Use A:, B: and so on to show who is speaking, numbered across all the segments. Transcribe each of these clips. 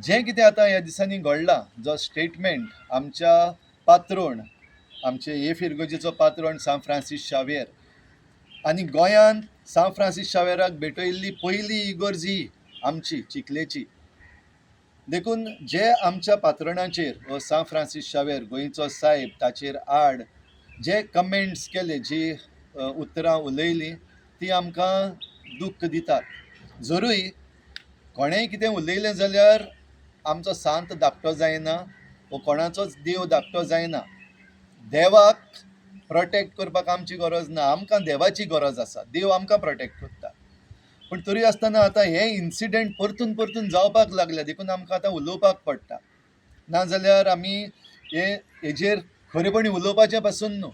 A: जें कितें आतां ह्या दिसांनी घडलां, जो स्टेटमेंट आमच्या पात्रोण, आमचे हे फिरगोजेचो पात्रोण सांत फ्रांसीस शावेर आनी गोंयांत सांत फ्रांसीस शावेराक भेटयल्ली पयली इगर्ज ही आमची चिखलेची. देखून जे आमच्या पात्रणाचेर हो सांत फ्रांसीस शावेर गोंयचो सायब ताचेर आड जे कमेंट्स केले, जी उतरां उलयलीं, ती आमकां दुख्ख दितात. जरूय कोणेंय कितें उलयलें जाल्यार आमचो सांत धाकटो जायना वो कोणाचोच देव धाकटो जायना. देवाक प्रोटेक्ट करपाक आमची गरज ना, आमकां देवाची गरज आसा. देव आमकां प्रोटेक्ट करता. पूण तरी आसतना आतां हे इन्सिडंट परतून परतून जावपाक लागले, देखून आमकां आतां उलोवपाक पडटा. नाजाल्यार आमी हे हेजेर खरेपणी उलोवपाचें पासून न्हू.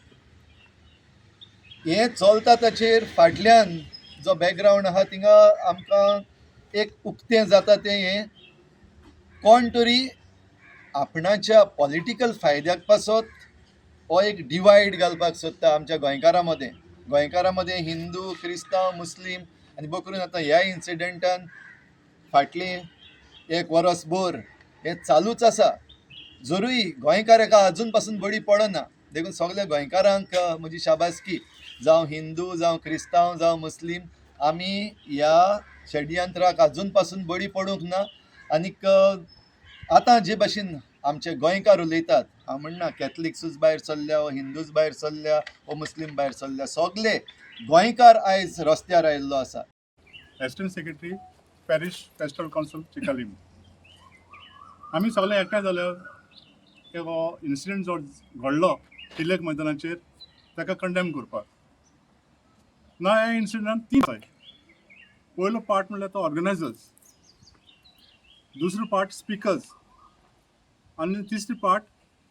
A: हें चलता ताचेर फाटल्यान जो बॅकग्रावंड आहा, थिंगा आमकां एक उक्तें जाता तें हें कोण तरी आपणाच्या पॉलिटिकल फायद्याक पासत हो एक डिवायड घालपाक सोदता आमच्या गोंयकारां मदें. गोंयकारां मदें हिंदू, क्रिस्तांव, मुस्लीम आनी बकरून आतां ह्या इन्सिडंटान फाटलीं एक वरस भर हें चालूच आसा. जरूय गोंयकार हेका अजून पासून बळी पडना. देखून सगल्या गोंयकारांक म्हजी शाबासकी, जावं हिंदू, जावं क्रिस्तांव, जावं मुस्लीम, आमी ह्या षडयंत्राक अजून पासून बळी पडूंक ना. आनीक आतां जे भाशेन आमचे गोंयकार उलयतात, हांव म्हणना कॅथलिक्सूच भायर सरल्या वो हिंदूच भायर सरल्या वो मुस्लीम भायर सरल्या, सगले गोंयकार आयज रस्त्यार आयिल्लो आसा.
B: Assistant Secretary, Parish Pastoral Council, Chicalim. आमी सगळे एकठांय जाल्यार एक हो इन्सिडंट जो घडलो टिलक मैदानाचेर, ताका कंडेम करपाक ना. ह्या इन्सिडंटान तीन आसाय. पयलो पार्ट म्हणल्यार तो ऑर्गनायजर्स, दुसरो पार्ट स्पिकर्स आनी तिसरी part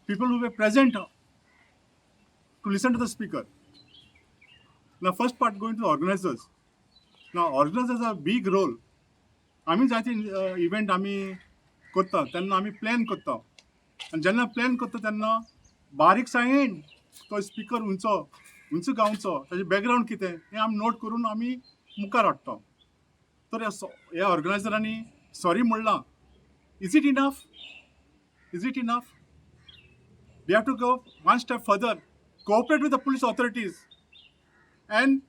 B: people who were present to listen to the speaker. Now, first part going to organizers. Now, organizers have a big role. आमी जायते इव्हेंट आमी करता तेन्ना आमी प्लॅन करता आनी जेन्ना प्लॅन करता तेन्ना बारीकसाणेन तो स्पिकर खंयचो, खंयचो गांवचो, ताजें बॅकग्रावंड कितें हें आमी नोट करून आमी मुखार हाडटा. तर ह्या ऑर्गनायजरांनी सॉरी म्हणलां. Is it enough? Is it enough? They have to go one step further, cooperate with the police authorities and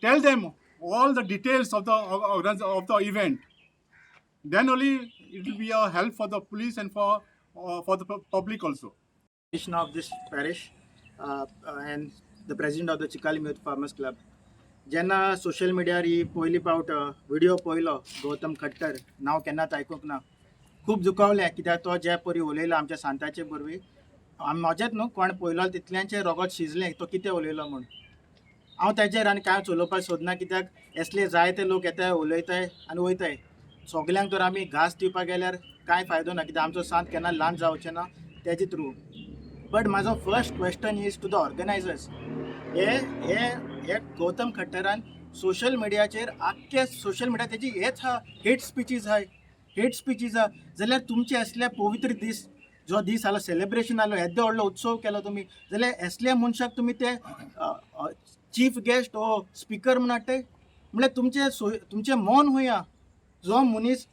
B: tell them all the details of the event. Then only it will be a help for the police and for the public also.
C: Commissioner of this parish and the president of the Chicalim Youth Farmers Club. जेन्ना social मिडियार ही पयली पावट video पळयलो, गौतम खट्टर नांव केन्नाच आयकूंक ना, खूब दुखावलें, कित्याक तो जे परी उलयलो आमच्या सांताचे बरवी, आमी म्हजेंच न्हू, कोण पळयलो तितल्यांचें रोगोत शिजलें तो कितें उलयलो म्हूण. हांव ताजेर आनी कांयच उलोवपाक सोदना, कित्याक असले जायते लोक येताय, उलयताय आनी वयताय. सगल्यांक तर आमी घास दिवपाक गेल्यार कांय फायदो ना, कित्याक आमचो सांत केन्ना ल्हान जावचें ना तेजे थ्रू. बट म्हाजो first question is to the organizers. हे हे हे गौतम खट्टरान सोशल मिडियाचेर, आख्खे सोशल मिडिया तेजी हेच आहा, हेट स्पिचीस आहाय, हेट स्पिचीस आहा. जाल्यार तुमचे असले पवित्र दीस, जो दीस आलो, सेलिब्रेशन आलो, येदो व्हडलो उत्सव केलो तुमी, जाल्यार असल्या मनशाक तुमी ते चीफ गेस्ट ओ स्पिकर म्हूण हाडटाय म्हणल्यार तुमचें तुमचें मन हुया. जो मनीस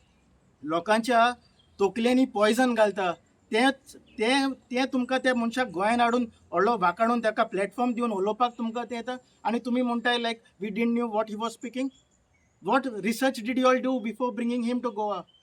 C: लोकांच्या तकल्यांनी पॉयजन घालता, तेंच तें तें तुमकां त्या मनशाक गोंयान हाडून व्हडलो वाकाडून ताका प्लॅटफॉर्म दिवन उलोवपाक तुमकां तें येता आनी तुमी म्हणटाय like we didn't knew what he was speaking. What research did you all do before bringing him to Goa?